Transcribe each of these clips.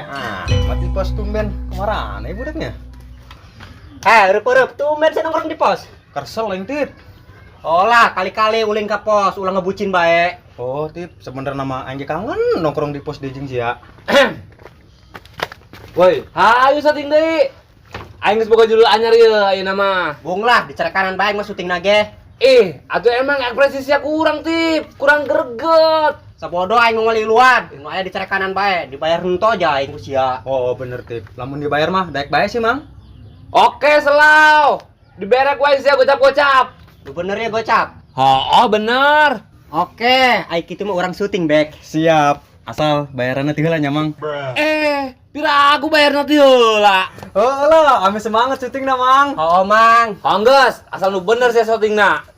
Amat di pos tumben. Kemana ya budaknya? Reup-reup tumben saya nongkrong di pos. Kersel aing Tip. Olah, kali-kali ulin ke pos, ulah ngebucin bae. Oh, Tip, sebenarnya nama aing ge kangen nongkrong di pos di jeung sia. Woi, hayu syuting deui. Aing geus boga judul anyar ieu ayeuna mah. Bung lah, dicerekanan bae mah syuting nage. Ih, atuh emang ekspresi sia kurang Tip, kurang greget. Sabodo aing ngomong liluan, nu aya dicerekanan bae, dibayar henteu aja aing ku sia. Oh, bener Tip. Lamun dibayar mah daek bae sih, Mang. Oke, selau. Diberek wae sia gocap-gocap. Lu bener ya gocap? Oh, bener. Oke, aing kitu mah urang syuting bek. Siap. Asal bayarannya ti heula nya, Mang. Pira aku bayar nanti heula. Oh lah, ame semangat syuting na, Mang. Oh, Mang. Hongges, asal nu bener sia syutingna.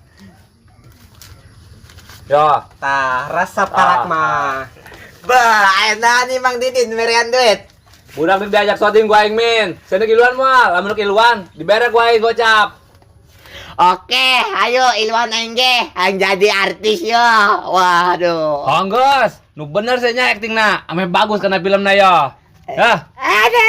Ya, Tah, resep karak mah. Bah, enak nih Mang Didin merian duit. Budak nih diajak syuting gua aing min. Saya iluan moal, lamun iluan diberek gua aing gocap. Oke, ayo iluan aing ge, aing jadi artis yo. Waduh. Hongges, nu bener sia nya aktingna, ame bagus kana filmna yo. Hah, Ada.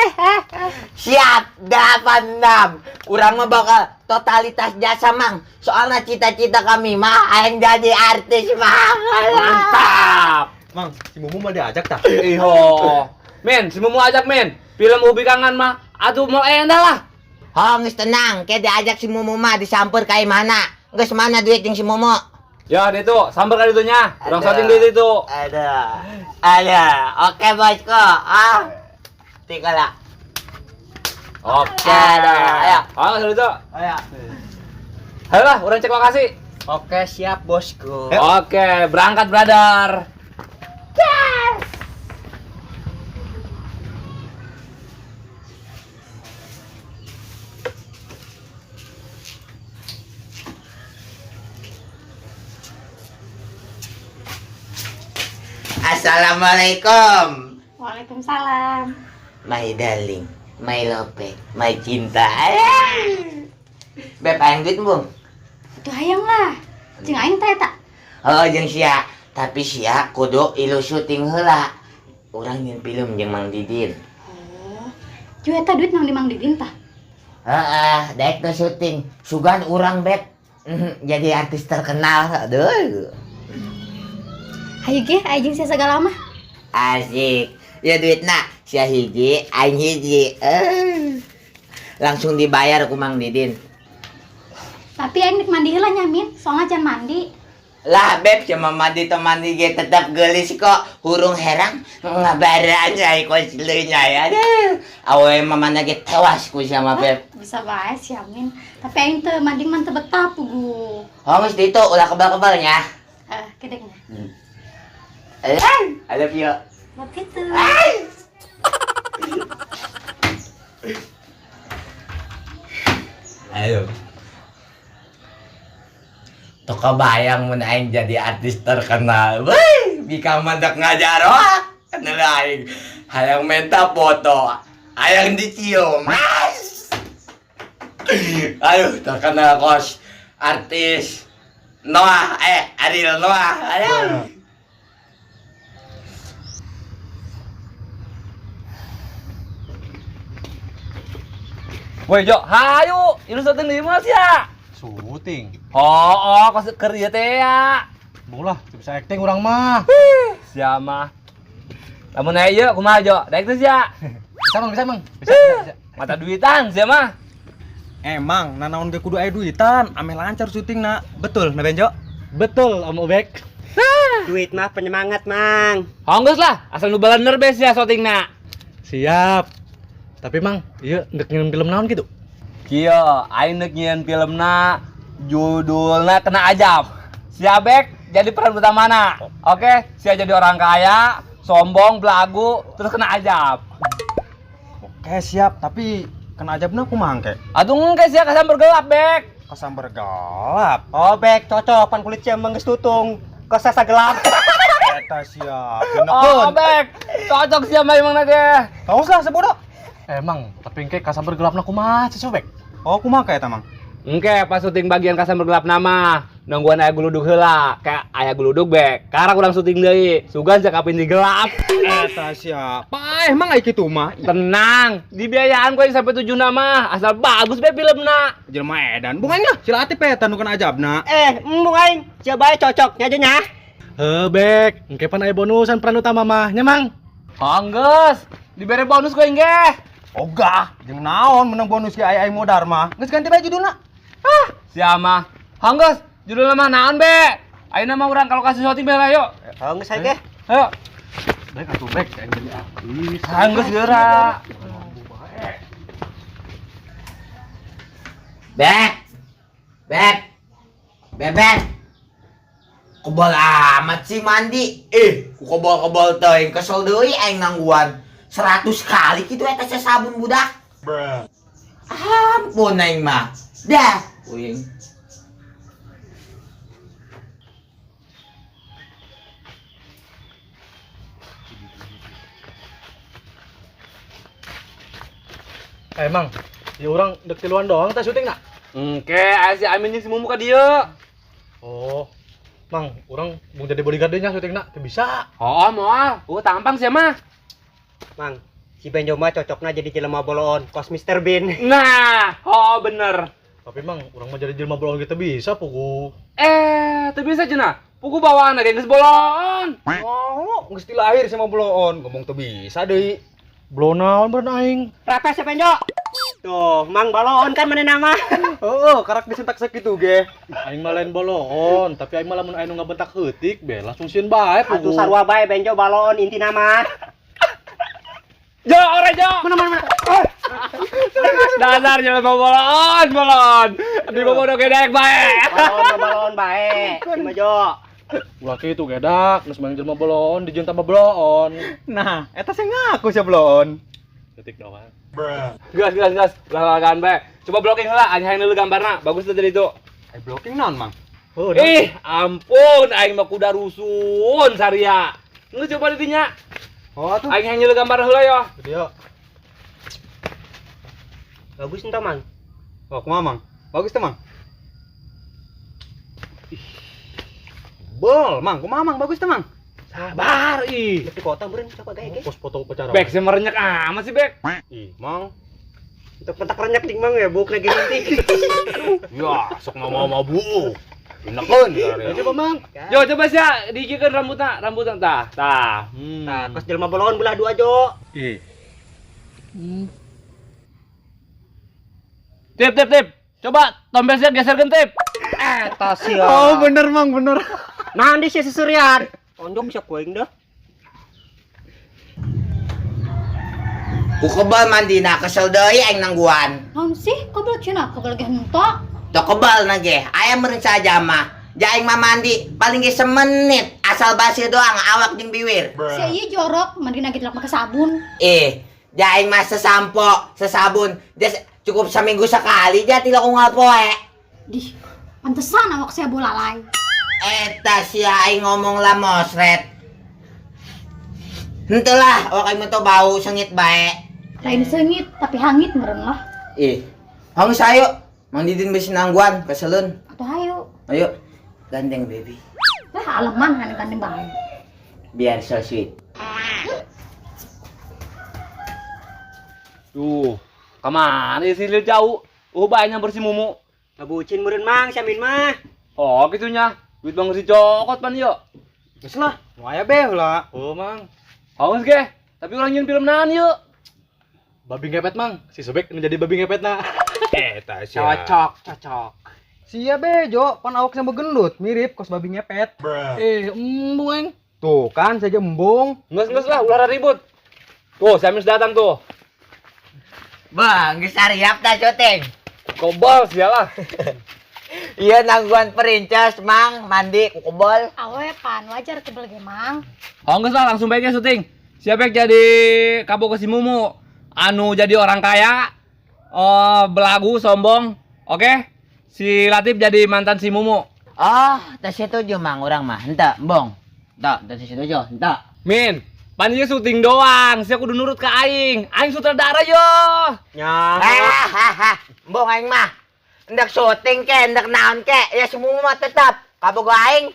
Siap, 86. Urang mah bakal totalitas jasa, Mang. Soalnya cita-cita kami mah aing jadi artis, Mang. Mantap. Mang, si Mumu mah diajak tah? Iho. Min, si Mumu ajak min. Film Ubi Kangen mah atuh mau endah lah. Oh, geus tenang, ke diajak si Mumu mah disamper ka mana? Geus mana duit jeung si Mumu? Ya, dia tuh, samper kali itunya. Urang Ada. syuting di itu. Ada. Ada. Oke, bosku. Ah. Tinggal lah. Oke. Ada. Ayo. Oh, seru itu. Ayo. Ayo lah, urang cek lokasi. Oke, siap bosku. Oke, berangkat brother. Assalamualaikum. Waalaikumsalam. My darling, my love, my cinta. Beb, aing duit, Bung. Atuh hayang lah. Jeung aing teh eta. Oh, jeung sia. Tapi sia kudu ilu syuting heula. Urang nyeun film jeung Mang Didin. Oh. Ju eta duit nang di Mang Didin tah. Heeh, daek teh syuting. Sugan urang, Beb. Jadi artis terkenal. Aduh. Hayu ge, aing jeung sia sagala mah. Asik. Ya duitna sia hiji, aing hiji. Langsung dibayar ku Mang Didin. Tapi aing nek mandi heula nya Min, soalnya can mandi. Lah Beb, cuma mandi teu mandi ge tetap geulis kok. Hurung herang ngabaran ai kos leunya ya. Aduh. Awe mamana ge tewas ku sia mah Beb. Bisa bae sia Min. Tapi aing teu mandi mah teu betah pugu. Oh, geus ditu ulah kebal-kebal nya. Kedeknya. I love you. Love you too. Ayo. Toko bayang mun aing jadi artis terkenal. Wih, bika mandak ngajar wah. Kenal aing. Hayang minta foto, hayang dicium. Mas. Aduh, terkenal kos artis Noah, Ariel Noah. Aduh. Woi, Jo, hayu, ilu syuting di mana sia? Syuting. Oh, kos keur ieu teh ya. Bung lah, teu bisa acting urang mah. Sia mah. Lamun aya ieu kumaha, Jo? Daek teh sia. Bisa, Mang, bisa, Mang. Bisa, bisa, bisa. Mata duitan sia mah. Emang, nanaon ge kudu aya duitan, ameh lancar syutingna. Betul, na Benjo? Betul, Om Ubek. Duit mah penyemangat, Mang. Honggeus lah, asal nu bener be sia syutingna. Siap. Tapi Mang, iya ndek ngirim film naon gitu? Kieu, aing neuk nyieun filmna judulna Kena Ajab. Si Abek jadi peran utamana. Oke, sia jadi orang kaya, sombong, belagu, terus kena ajab. Oke, siap, tapi kena ajabna kumaha engke? Atuh engke sia kasamber gelap, Bek. Kasamber gelap. Oh, Bek, cocok pan kulit sia mah geus tutung. Kosasa gelap. Eta siap. Oh, Bek. Cocok sia mah emang ge. Tahu lah sebodoh. Emang, tapi engke kasamber gelapna kumaha sih, Bek? Oh, kumaha ka eta, Mang? Engke pas syuting bagian kasamber gelap nama, nungguan aya guludug heula, kayak aya guludug be. Karak urang syuting deui, sugan cek apin di gelap. Eta sia. Paeh mang aya kitu mah. Tenang, dibiayaan ku aing sampai 7 nama, asal bagus be filmna. Jelema edan. Bukan nya, si Latif eta nu kana ajabna. Eh, embung aing. Sia bae cocok nya nya. Heuh, Bek, engke pan aya bonusan peran utama mah, nya Mang. Anggeus, dibere bonus ku aing ge. Ogah, jeung naon menang bonus ge aya aing modar mah. Geus ganti bae judulna. Ah, sia mah. Anggeus, judulna mah naon be? Ayeuna mah urang kalau kasih syuting be lah yuk. Oh, geus aing ge. Ayo. Bek atuh Bek, aing jadi artis. Anggeus geura. Bek. Bek. Bebek. Kebal amat sih mandi. Eh, ku kebal-kebal teuing kesel deui aing nangguan. 100 kali kitu eta sia sabun budak. Ampun aing mah. Dah, uing. Eh, Mang, ya urang dek tiluan doang teh syuting na. Engke, aya si Amin jeung si Mumu ka dieu. Oh. Mang, urang mau jadi bodyguard deui nya syuting na, teu bisa. Oh, moal. Tampang sia mah. Mang, si Benjo mah cocokna jadi jelema boloon, kos Mr. Bean. Nah, oh bener. Tapi Mang, urang mah jadi jelema boloon gitu bisa pugu. Eh, teu bisa cenah. Pugu bawaan ge geus boloon. Oh, geus ti lahir sama boloon, ngomong teu bisa deui. Belum naon beureun aing. Rapi si Benjo. Tuh, Mang boloon kan mana nama? Heeh, karak disentak sakitu ge. Aing mah lain boloon, tapi aing mah lamun aing nu ngabentak heutik be langsung sieun bae pugu. Atuh sarua bae Benjo baloon inti nama. Jo, ora jo. Mana mana mana. Dasar jelema boloon, boloon. Di bobodo ge daek bae. Baloon baloon bae. Si Majo. Ulah kitu gedak, geus main jelema boloon dijieun tambah boloon. Nah, eta sing ngaku sia boloon. Detik doang. Gas, gas, gas. Ulah lalagaan bae. Coba blocking heula, aing hayang deuleu gambarna. Bagus teh jadi itu. Eh, blocking naon, Mang? Oh, Ih, ampun, aing mah kuda rusun saria. Geus coba di dinya. Oh, atuh. Aing hayang nyeuleu gambar heula yo. Dia Bagus entah Mang. Oh, kumaha, Mang? Bagus teh, Mang? Bol, Mang, kumaha, Mang? Bagus teh, Mang? Sabar ih. Di kota meureun coba gae ge. pos foto upacara. Bek sih merenyek amat sih, Bek. Ih, Mang. Untuk pentak renyak ding Mang ya buk lagi rintik. Ya, sok mau bu. Enakeun Ya, coba Mang. Yo coba sih diikikeun rambutna, rambutna tah. Tah. Tah, kos jelema boloon belah dua jo. Ih. Tip, tip, tip. Coba tombesnya geserkeun, tip. Eta sia. Oh, bener, Mang, bener. Nah, di sia seserian. Onjok sia kuing dah. Ku kebal mandina kesel deui aing nangguan. Naon sih? Kebel cenah, kebel ge henteu. Teu kebal na ge, aya meureun saja mah. Ja aing mah mandi paling ge semenit, asal basih doang awak jeung biwir. Sia ieu jorok, mandina ge make sabun. Eh, ja aing mah sesampo, sesabun, ja cukup seminggu sekali ja tilu unggal poe. Dih, pantesan awak sia bolalai. Eta sia aing ngomong lah mosret. Henteu lah, awak aing mah teu bau sengit bae. Lain sengit, tapi hangit meureun lah. Ih, hong sayo, Mang Didin bisi nangguan, keseleun. Atuh hayu. Ayo, gandeng baby. Lah aleman kan gandeng bae. Biar so sweet. Tuh, kemana sih lil jauh? Oh, bae bersih Mumu. Ngabucin meureun Mang, si Amin mah. Oh, gitunya. Duit bang si cokot pan yo. Geus lah, mau aya be heula. Oh, Mang. Awas ge. Tapi urang nyieun film naon yuk? Babi ngepet, Mang. Si Sobek menjadi babi ngepet na. Eta sia. Cocok, cocok. Sia be, Jo, pan awak sama gendut, mirip kos babi ngepet. Eh, embung aing. Tuh kan, saya embung. Nges-nges lah, ulah ribut. Tuh, si Amin sudah datang tuh. Bang, geus siap dah syuting. Kobal sialah. Iya nangguan princess, Mang, mandi ku kebal. Awe pan wajar kebel ge Mang. Oh, nges lah, langsung baiknya syuting. Siapa yang jadi kabok ke si Mumu? Anu jadi orang kaya, oh, belagu, sombong. Oke? Si Latif jadi mantan si Mumu. Oh, teu setuju Mang urang mah. Henteu, embung. Teu, teu setuju, henteu. Min, pan ieu syuting doang, sia kudu nurut ke aing. Aing sutradara yo. Nya. Hahaha, embung aing mah. Hendak syuting ke, hendak naon ke, ya semua mah tetap kabogo aing.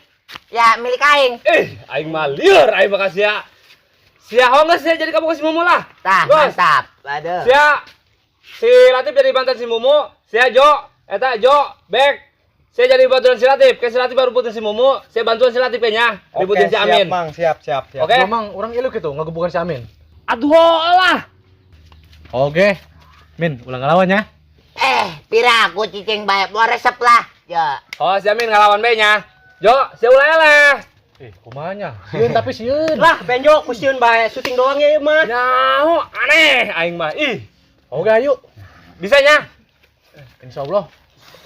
Ya milik aing. Eh, aing mah lieur aing mah ka sia. Sia hoang geus sia jadi kabogoh si Mumu lah. Tah, Bos. mantap. Aduh. Sia si Latif jadi mantan si Mumu, sia Jo, eta Jo, Bek. Saya jadi bantuan si Latif, kayak si Latif baru putus si Mumu, saya bantuan si Latif kayaknya, ributin si siap, Amin. Mang, siap, siap, siap. Oke. Gua Mang, urang ilu gitu ngagebukan si Amin. Aduh lah. Oke. Min, ulah ngelawan ya. Eh, pira aku cicing bae, mau resep lah. Ya. Oh, si Amin ngelawan be nya. Jo, si ulah eleh. Eh, kumaha nya? Sieun tapi sieun. Lah, Benjo ku sieun bae syuting doang ya ieu mah. Nyaho, aneh aing mah. Ih, Oke, ayo. bisa nya? Insya Allah.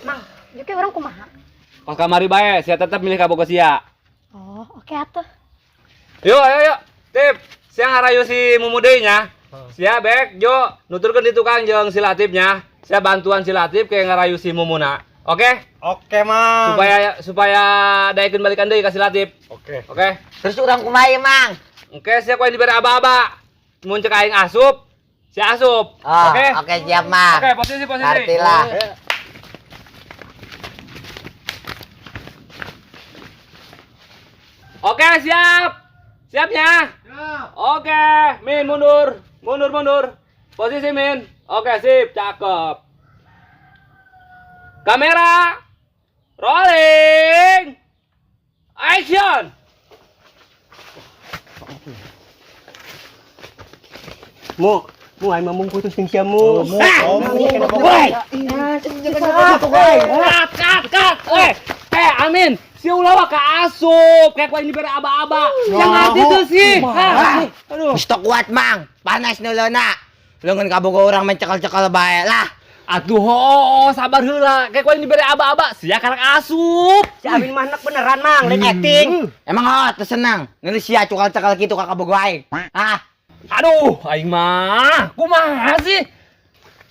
Mang, juga urang kumaha? Kos kamari bae, sia tetap milih kabogoh sia. Oh, oke atuh. Yuk, ayo, yuk. Tip, sia ngarayu si Mumu deui nya. Sia Bek, Jo, nuturkeun di tukang jeung si Latifnya. Sia bantuan si Latif kayak ngarayu si Mumuna. Oke? Oke, Mang. Supaya supaya daekeun balikan deui ka si Latif. Oke. Oke? Terus urang kumaha ieu, Mang? Oke, sia ku aing dibere aba-aba. Mun cek aing asup, sia asup. Oh, Oke? oke siap, Mang. Oke, posisi posisi. Ngerti lah. Oke, siap. Siapnya? Siap. Oke, Min mundur. Mundur, mundur. Posisi Min. Oke, sip, cakep. Kamera. Rolling. Action. Mu, mu aing mah mung putus jeung sia mu. Oh, Mu. Woi. Cut, cut, cut. Eh, eh, Amin. Si ulah ka asup, kayak ku aing dibere aba-aba. Yang ngerti tuh sih. Hah. Aduh. Geus kuat, Mang. Panas neuleuna. Leungeun kabogo urang main cekal-cekal bae lah. Atuh, oh, sabar heula. Kayak ku aing dibere aba-aba, sia karak asup. Si Amin mah enak beneran, Mang, lain acting. Emang oh, teu senang. Ngeuneuh sia cukal-cekal kitu ka kabogo aing. Ah, Aduh, aing mah. Kumaha sih?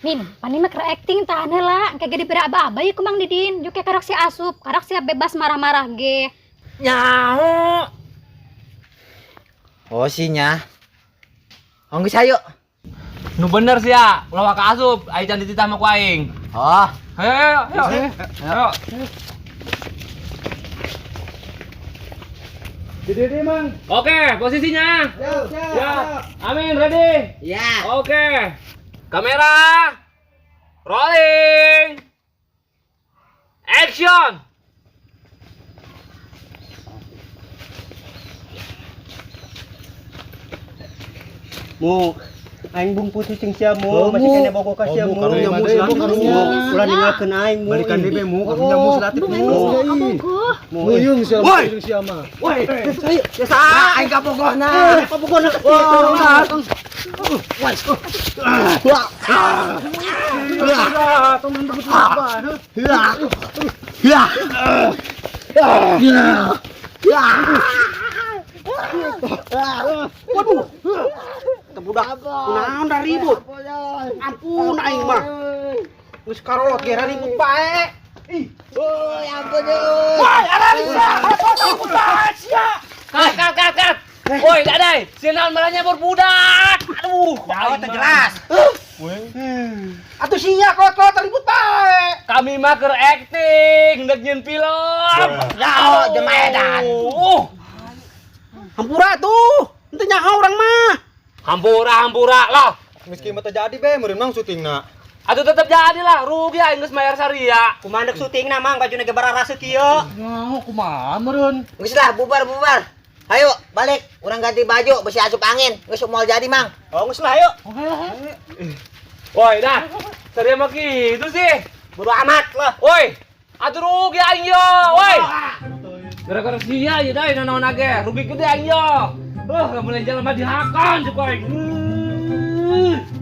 Min, pani mah keur acting tahan heula, engke ge dibere aba-aba ieu ku Mang Didin. Juk karak si asup, karak sia bebas marah-marah ge. Nyaho. Oh sinya. Oh, geus ayo. Nu bener sih ya, ulah waka asup, aing can dititah mah ku aing. Oh, Ayo, ayo, ayo. Ayo. Dede, Mang. Oke, posisinya. Siap, siap. Siap. Amin, ready? ya. Oke. Kamera. Rolling. Action. Mu, aing bung putus jeung sia mu, masih kena bogo ka sia mu. Karunya mu, si Latif, karunya. Ulah ninggalkeun aing mu. Balikan deui be, Mu, karunya mu si Latif, Bung Mu. aing geus kabogoh. Mu, Nuyung sia, Woi. nuyung sia mah. Woi, ya sa. Ah, aing kabogohna. Kabogohna ka sia. Waduh. Teu budak kunaon da ribut. Ampun aing mah. Geus karolot ge ribut bae. Woi, ampun euy. Cut, cut, cut, cut. Woi, dadai, si naon malah nyebur budak. Aduh, Jauh teu jelas. Atuh sia kolot-kolot ribut bae. Kami mah keur acting, ndek nyieun film. Nyaho jeung edan. Hampura tuh. Henteu nyaho urang mah. Hampura, hampura lah. Meski mah teu jadi be, meureun Mang syutingna. Atuh tetep jadi lah, rugi aing geus mayar saria. Kumaha ndek syutingna Mang bajuna ge bararaseuh kieu. Nyaho kumaha meureun. Geus lah, bubar-bubar. Ayo, balik. Urang ganti baju, besi asup angin. Geus moal jadi, Mang. Oh, geus lah ayo. Woi, dah. Saria mah kitu sih. Bodo amat lah. Woi, atuh rugi aing yo, woi. Gara-gara sia ieu da nanaon ge, rugi gede aing yo. Mulai jalan mah dihakan cuk aing.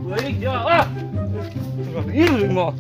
Woi, yo. Ah. Ih, mah.